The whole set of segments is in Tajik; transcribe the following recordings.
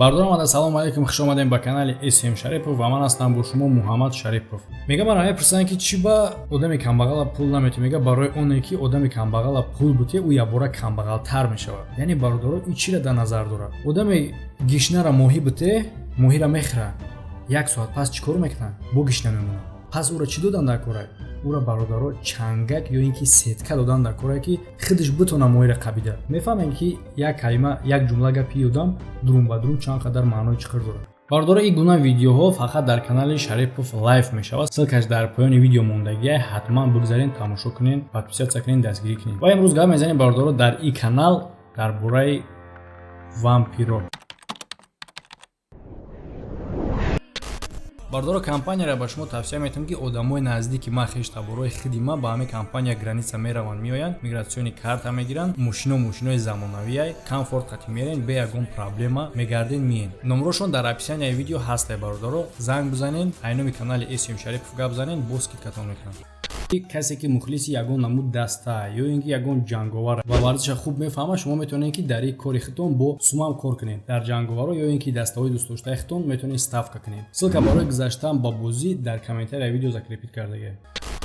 Бардорам, ассалому алайкум, хуш омадем ба канали SM Шарипов ва ман ҳастам бо шумо Муҳаммад Шарипов. Мега мара мепурсанд, ки чӣ ба одами камбағала пул наметӣ? Мега, барои оне ки одами камбағала пул бутӣ, ӯ якбора камбағалтар мешавад. Яъне, бародаро, ин чиро дар назар дорад? Одами гишнара моҳӣ буте, моҳиро мехӯрад, як соат пас чӣ кор мекунад? Бо гишна мемонад. Пас ӯро чӣ додан дар корай? Ӯро, бародаро, чангак ё ин ки сетка додан дар корае, ки худаш битона моҳиро қабида. Мефаҳмем, ки як калима, як ҷумла гапи одам дурун ба дурун чанд қадар маънои чиқир дорад. Бародаро, ин гуна видеоҳо фақат дар канали Шарипов Лайф мешавад. Ссылка ш дар поёни видео мондагия, ҳатман бигзарен, тамошо кунен, подписаться кунен, дастгирӣ кунен. Ва имрӯз гап мезанем, бародаро, дар ин канал дар бораи вампиро. Бардоро, компанияро ба шумо тавсия метавам, ки одамои наздики ман, хеш таборои худи ман ба ҳамин компания граница мераванд, меоянд, миграционный карта мегиранд. Мошино мошинои замонавиай, комфорт қати мерен, бе ягон проблема мегарден, миен. Номрошон дар описанияи видео ҳастай, бародаро, занг бизанен, айноми канали См Шарипов гап занен, бо скидка тон мекунанд. Касе ки мухлиси ягон намуд даста ё ин ки ягон ҷанговар ва варзиша хуб мефаҳмад, шумо метавонед, ки дар ин кори худтон бо сумам кор кунед. Дар ҷанговаро ё ин ки дастаҳои дӯстдоштаи худтон метавонед ставка кунед. Ссылка барои гузаштан ба бозӣ дар комментарияи видео закрепить кардагия.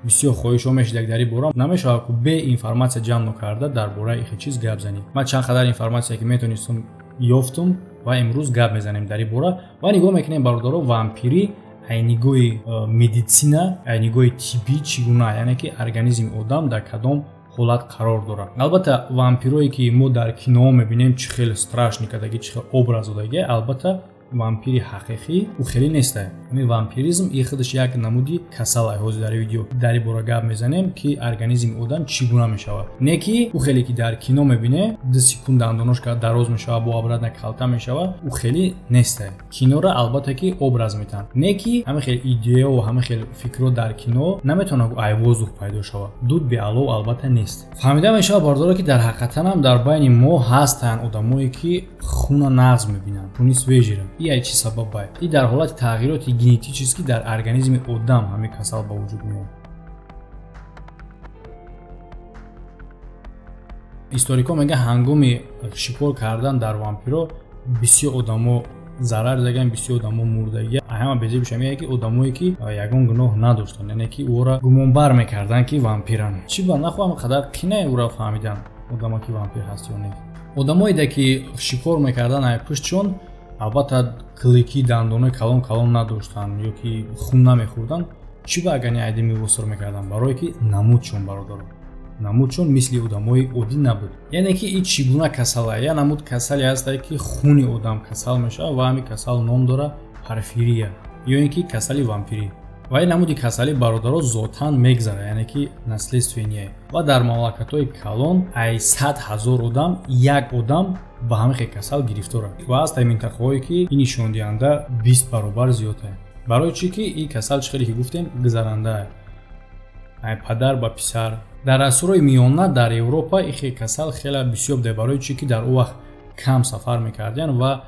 Бисёр хоҳишҳо мешидак дар ин бора. Намешавад ку бе информатсия ҷамъ нокарда дар бораи ихе чиз гап занӣ. Ман чанд қадар информатсия, ки метавонистам, ёфтум ва имрӯз гап мезанем дар ин бора ва нигоҳ мекунем, бародаро, вампирӣ ай нигоҳи медицина, ай нигоҳи тиббӣ чӣ гуна, яъне ки организми одам дар кадом ҳолат қарор дорад. Албатта, вампирое ки мо дар киноҳо мебинем, чӣ хеле страшный кадаги, чӣ хел образ додаги, албатта, вампири ҳақиқӣ ӯ хеле неста. Ҳамин вампиризм и худаш як намуди касал. Ҳозир дар видео дар ин бора гап мезанем, ки организми одам чӣ гуна мешавад. Не ки ӯ хеле ки дар кино мебине, 2 секунд дандонош дароз мешавад, бо обратно калта мешавад, ӯ хеле неста. Киноро, албатта, ки образ метаҳанд, не ки ҳамин хел идеяу ҳамин хел фикрро дар кино наметавонад ай воздух пайдо шавад. Дуд беалов, албатта, нест. Фаҳмида мешавад, бардоро, ки дар ҳақиқатан ҳам дар байни мо ҳастанд одамое, ки хуна нағз мебинанд, хуни свежий ра. И ай чӣ сабаб бай? И дар ҳолати тағйироти генетически дар организми одам ҳамин касал ба вуҷуд меояд. Историкҳо мегӯянд, ҳангоми шикор кардан дар вампиро бисёр одамо зарар дидаган, бисёр одамо мурдагия. Ҳама безебиша мегӯяд, ки одамое ки ягон гуноҳ надоштанд, яъне ки ӯро гумонбар мекарданд, ки вампиранд. Чӣ ба нахоҳам қадар қинае ӯро фаҳмидан, одама ки вампир ҳаст ё нест. Одамоеда ки шикор мекарданд ай пуштшон, албатта, клыки, дандонои калон калон надоштанд ё ки хун намехӯрданд. Чӣ ба агани айдими восур мекарданд? Барое ки намудшон, бародаро, намудшон мисли одамои оддӣ набуд. Яъне ки ин чӣ гуна касала? Як намуд касале ҳастае, ки хуни одам касал мешавад ва ҳамин касал ном дорад порфирия ё ин ки касали вампирӣ. Ва ин намуди касалӣ, бародаро, зотан мегзарад, яъне ки наследственный. Ва дар мамлакатҳои калон ай 100 000 одам як одам ба ҳамин хел касал гирифтор аст ва ҳастанд минтақаҳое, ки ин нишондиҳанда 20 баробар зиёд аст. Барои чӣ ки ин касал, чӣ хеле ки гуфтем, гузаранда ай падар ба писар. Дар асрҳои миёна дар Европа ин хел касал хеле бисёр буда. Барои чӣ ки дар он вақт кам сафар мекардиянд ва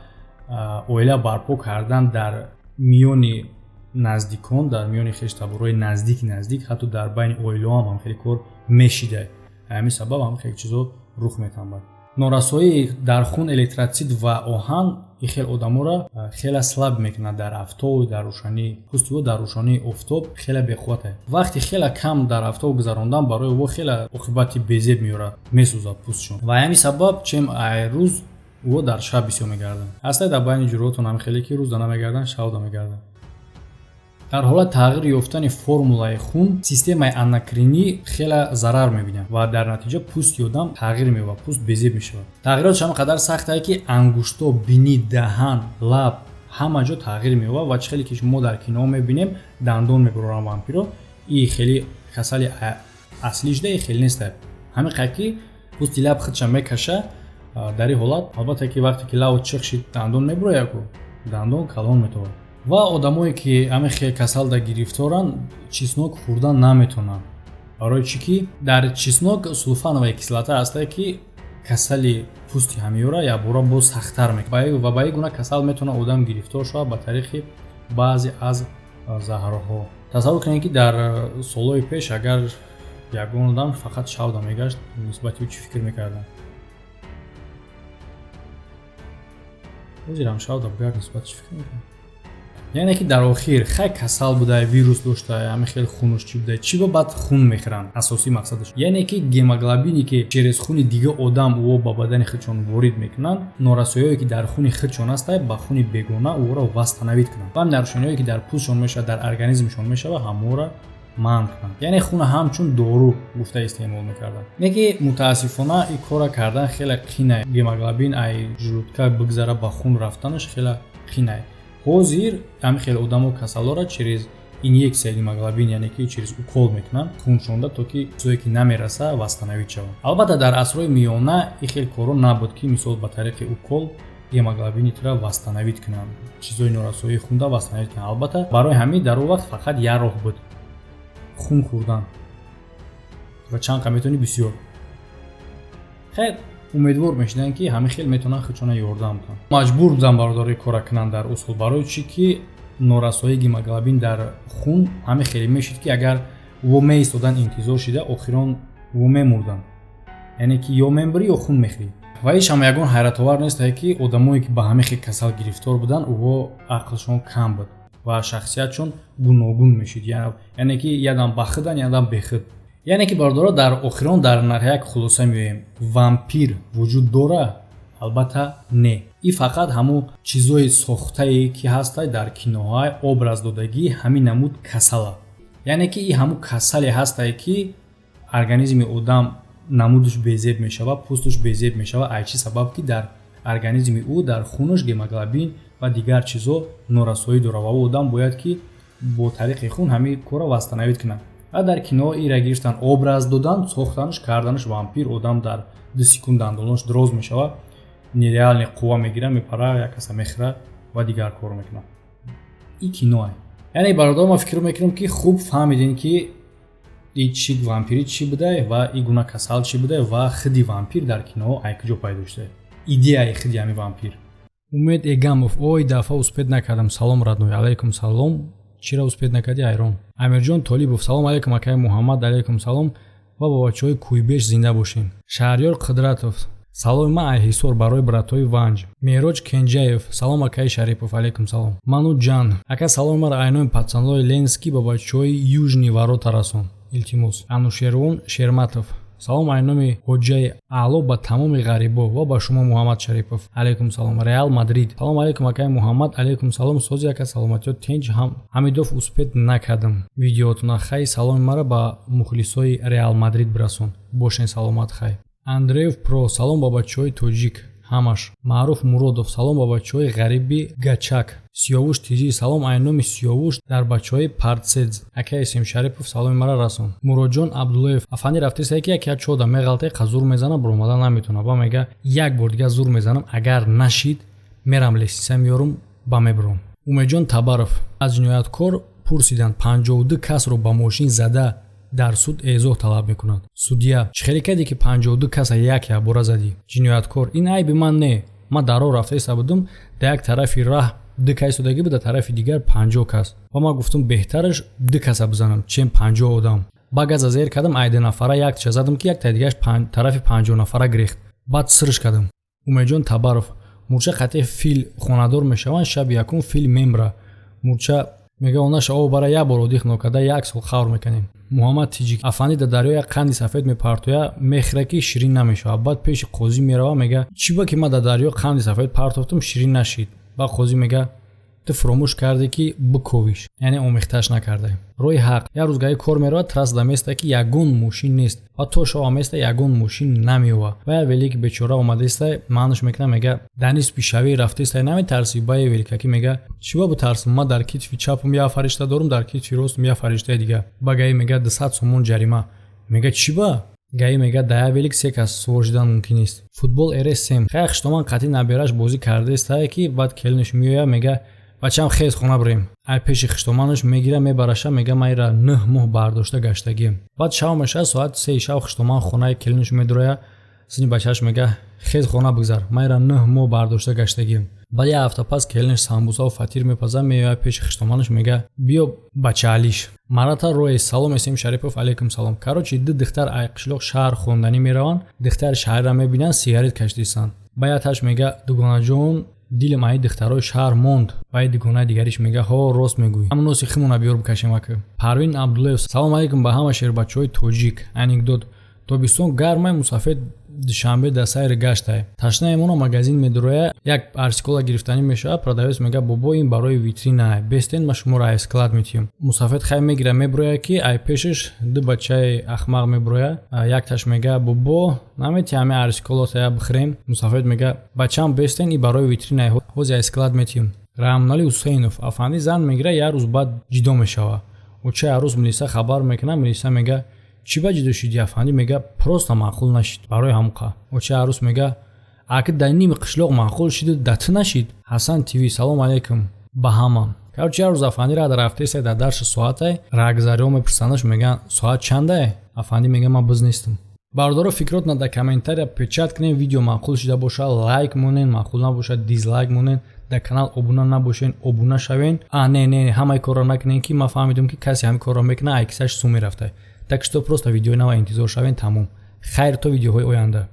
оила барпо кардан дар миёни наздикон, дар миёни хештаборҳои наздики наздик, ҳатто дар байни оилаҳо ҳам хеле кор мешида. Ҳамин сабаб ҳам хеле чизо рух метамбад. Норасоии дар хун эритроцит ва оҳан ин хел одаморо хеле слаб мекунад. Дар афтоб, дар рӯшании пӯсти ӯ дар рӯшании офтоб хеле беқувват аст. Вақти хеле кам дар афтоб гузарондан барои ӯ хеле оқибати безеб меорад, месӯзад пӯстшон. Ва ҳамин сабаб чем ай рӯз ӯ дар шаб бисёр мегарданд. Ҳастае дар байни ҷуротон ҳам хеле, ки рӯза намегарданд, шабда мегарданд. Дар ҳолати тағйир ёфтани формулаи хун системаи эндокринӣ хеле зарар мебинад ва дар натиҷа пӯсти одам тағйир меёбад, пӯст безеб мешавад. Тағйироташ ҳама қадар сахтае, ки ангушто, бинӣ, даҳан, лаб, ҳама ҷо тағйир меёбад. Ва чӣ хеле ки мо дар киноҳо мебинем, дандон мебуроранд вампиро, и хеле касали аслӣ шуда, и хеле неста. Ҳамин қадр ки пӯсти лаб худша мекаша. Дар ин ҳолат, албатта, ки вақте ки лабо чихшид, дандон мебурояку дандон калон метавад. Ва одамое ки ҳамин хел касалда гирифторанд, чеснок хӯрдан наметавонанд. Барои чӣ ки дар чеснок сулфановая кислота ҳастае, ки касали пӯсти ҳамиёра якбора боз сахттар мекунад. Ва ба ин гуна касал метавонад одам гирифтор шавад ба тариқи баъзе аз заҳрҳо. Тасаввур кунед, ки дар солҳои пеш агар ягон одам фақат шавда мегашт, нисбати ӯ чӣ фикр мекарданд. Ҳозирам шавда бугар нисбат чӣ фикр мекунӣ? Яъне ки дар охир хай касал буда, вирус дошта, ҳами хел хунуш чӣ буда, чӣ ба баъд хун мехӯранд? Асосии мақсадаш, яъне ки гемоглобине, ки через хуни дига одам ӯ ба бадани худшон ворид мекунанд, норасоиҳое, ки дар хуни худшон ҳаста, ба хуни бегона ӯро восстановить кунанд ва нарушениҳое, ки дар пӯстшон мешавад, дар организмшон мешавад, ҳаморо манъ кунанд. Яъне хуна ҳамчун дору гуфта истеъмол мекарданд. Не ки мутаассифона ин корра кардан хеле қинай. Гемоглобин ай желудка бигзара, ба хун рафтанаш хеле қинай. Ҳозир ҳамин хеле одамо касалора через инъексия гемоглобин, яъне ки через укол мекунанд хуншонда, то ки чизое, ки намераса, восстановить шаванд. Албатта, дар асрҳои миёна ин хел корро набуд, ки мисол ба тариқи укол гемоглобини тура восстановить кунанд, чизои норасоии хунда восстановить кунанд. Албатта, барои ҳамин дар он вақт фақат як роҳ буд: хун хӯрдан ва чанд қа метавонӣ бисёр. Хайр, умедвор мешуданд, ки ҳамин хел метавонанд худшона ёрдам кунанд. Маҷбур буданд, бародарои, кора кунанд дар усул. Барои чӣ ки норасоии гемоглобин дар хун ҳамин хеле мешуд, ки агар во меистоданд интизор шида, охирон во мемурданд. Яъне ки ё мембирӣ, ё хун мехӯрӣ. Ва ҳеч ҳам ягон ҳайратовар нестае, ки одамое, ки ба ҳамин хел касал гирифтор буданд, ӯҳо ақлшон кам буд ва шахсиятшон гуногун мешуд, яъне ки ядам ба худанд, ядам бехуд. Яъне ки, бародаро, дар охирон дар як хулоса меоем: вампир вуҷуд дора? Албатта, не. И фақат ҳамун чизои сохтае, ки ҳаста дар киноҳои, образ додагӣ ҳамин намуд касала. Яъне ки и ҳамун касале ҳастае, ки организми одам намудаш безеб мешавад, пӯсташ безеб мешавад. Ай чӣ сабаб? Ки дар организми ӯ, дар хунаш гемоглобин ва дигар чизо норасоӣ дорад ва ӯ одам бояд ки бо тариқи хун ҳамин корро восстановить кунад. Ва дар кино ира гирифтан, образ додан, сохтанаш, карданаш вампир. Одам дар 2 секунд дандонаш дроз мешавад, нереальный қувва мегирад, мепара, як каса мехӯрад ва дигар кор мекунад. И киноа. Яъне, бародар, ман фикр мекунам, ки хуб фаҳмидем, ки и чӣ вампирӣ чӣ буда ва и гуна касал чӣ буда ва худи вампир дар киноҳо ай куҷо пайдо шуда, идеяи худи ҳамин вампир. Умед Эгамов: ой, дафъа успеть накардам, салом, родной. Алайкум салом. Чира успеть накардӣ, ҳайрон? Амирҷон Толибов: салом алайкум, акаи Муҳаммад. Алайкум салом ва ба бачаҳои Кӯйбеш, зинда бошем. Шаҳриёр Қудратов: саломи ман ай Ҳисор барои братҳои Ванҷ. Меҳроҷ Кенҷаев: салом, акаи Шарипов. Алайкум салом. Ману Ҷан: ака, саломи маро айноми пацанлои Ленский ба бачаҳои Южный ворота расон, илтимос. Анушервон Шерматов: салом айноми ҳоҷаи аъло ба тамоми ғарибо ва ба шумо, Муҳаммад Шарипов. Алайкум салом. Реал Мадрид: салом алайкум, акаи Муҳаммад. Алайкум салом. Сози, ака, саломатиё тенҷ. Ҳамидов, успеть накардам видеотона. Хай, саломи маро ба мухлисои Реал Мадрид бирасон. Бошен саломат, хай. Андреев Про: салом ба бачаҳои тоҷик ҳамаш. Маъруф Муродов: салом ба бачаҳои ғариби Гачак. Сиёвуш Тиҷӣ: салом айноми Сиёвуш дар бачаҳои Партседз. Акаи Исм Шарипов, саломи мара расон. Муроҷон Абдуллоев: афанди, рафтисае, ки як чода меғалте, қа зур мезана, буромада наметавона. Ба мега: як бор дига зур мезанам, агар нашид, мерам лестница меёрум, ба мебуром. Умедҷон Табаров: аз ҷинояткор пурсиданд: 52 касро ба мошин зада, дар суд эъзоҳ талаб мекунад. Судья: чӣ хеле кардӣ, ки 52 каса як якбора задӣ? Ҷинояткор: ин айби ман не, ман дар роҳ рафта иста будам, дар як тарафи раҳ ду кас истодагӣ буд, дар тарафи дигар 50 кас, ва ман гуфтам, беҳтараш ду каса бизанам, чем 50 одам. Ба газа зер кардам, ай ду нафара якташа задам, ки яктаи дигараш тарафи 50 нафара гирехт, баъд сирш кардам. Умедҷон Табаров: мурча қатъи фил хонадор мешаванд. Шаби якум фил мемра. Мурча мега: онаша об бара, як бор одих нокарда, як сол хавр мекунем. Муҳаммад Тиҷик: афандӣ дар дарё як қанди сафед мепартоя, мехӯра, ки ширин намешавад. Баъд пеши қозӣ мерава, мега: чӣ ба ки ман дар дарё қанди сафед партофтам, ширин нашид? Баъд қозӣ мега: ту фуромӯш кардӣ, ки биковиш, яъне омехтааш накарда. Роҳи ҳақ: як рӯз гаи кор меравад, трасса места, ки ягон мошин нест, ва то шава места, ягон мошин намеёва. Ва як велики бечора омадаиста, маънаш мекунад, мега: дар нисфи шавӣ рафтаиста, наметарсӣ? Ба великакӣ мега: чӣ ба бутарсам? Ман дар китфи чапам як фаришта дорам, дар китфи ростам як фариштаи дига. Ба гаи мега: 200 сомон ҷарима. Мега: чӣ ба? Гаи мега: дар як велик се кас сувор шудан мумкин нест. Футбол рсм: хая хиштоман қатъи набераш бозӣ кардаистае, ки баъд келинаш меояд, мега: бачаам, хез, хона бирем. Ай пеши хиштоманаш мегира, мебараша, мега: ман ира 9 моҳ бардошта гаштагием. Баъд шав мешавад, соати 3-и шав хиштоман хонаи келинаш медуроя, сини бачааш мега: хез, хона бигзар, ман ира 9 моҳ бардошта гаштагием. Баъд як ҳафта пас келинаш самбусаву фатир мепазад, меояд пеши хиштоманаш, мега: биё, бачаалиш марата рои. Салом, Эсим Шарипов. Алайкум салом. Короче, ду духтар ай қишлоқ шаҳр хонданӣ мераванд. Духтари шаҳрра мебинанд, сигарет кашидистанд. Ба яташ мега: дугонаҷон. Дилам аи духтарои шаҳр монд. Вай дугонаи дигариш мега: «Ҳо, рост мегӯӣ, ҳам носи химона биёр, бикашем ака». Парвин Абдуллаев: «Салом алейкум ба ҳама шербачаҳои тоҷик. Анекдот. Тобистон гармай, мусафед Душанбе дар сайри гаштай. Ташна мемона, магазин медуроя, як арсикола гирифтанӣ мешавад. Продавец мега: „Бобо, ин барои витрина, бестен, ма шуморо ай склад метиҳам“. Мусафед хай мегира, меброя, ки ай пешаш ду бачаи ахмақ меброя. Якташ мега: „Бобо, намети ҳами арсиколотая бихӯрем?“ Мусафед мега: „Бачам, бестен, и барои витрина, ҳози ай склад метиҳам“. Раҳмоналӣ Ҳусейнов: «Афандӣ зан мегира, як рӯз баъд ҷидо мешава. Очаи арӯз милиса хабар мекунад. Милиса мега: „Чӣ ба ҷидо шидӣ?“ Афандӣ мега: „Просто маъқул нашид, барои ҳамуқа“. Очаи арӯс мега: „Аки дар ними қишлоқ маъқул шиду да ту нашид?“ Ҳасан ТВ: «Салом алейкум ба ҳама. Короче, як рӯз афандӣ рада рафтеса, дар дарши соатай рагзариҳо мепурсандаш, мегӯянд: „Соат чандай?“ Афандӣ мега: „Ман биз нестам“. Бародаро, фикротна дар комментария печать кунем. Видео маъқул шида бошад, лайк монен, маъқул набошад, дизлайк монен. Дар канал обуна набошен, обуна шавен. А не, не, ҳамаи корро накунем, ки ман фаҳмидам, ки касе ҳамин корро мекунад, ай кисаш сум мерафта. Так что просто видеои нава интизор шавен. Тамом, хайр, то видеоҳои оянда.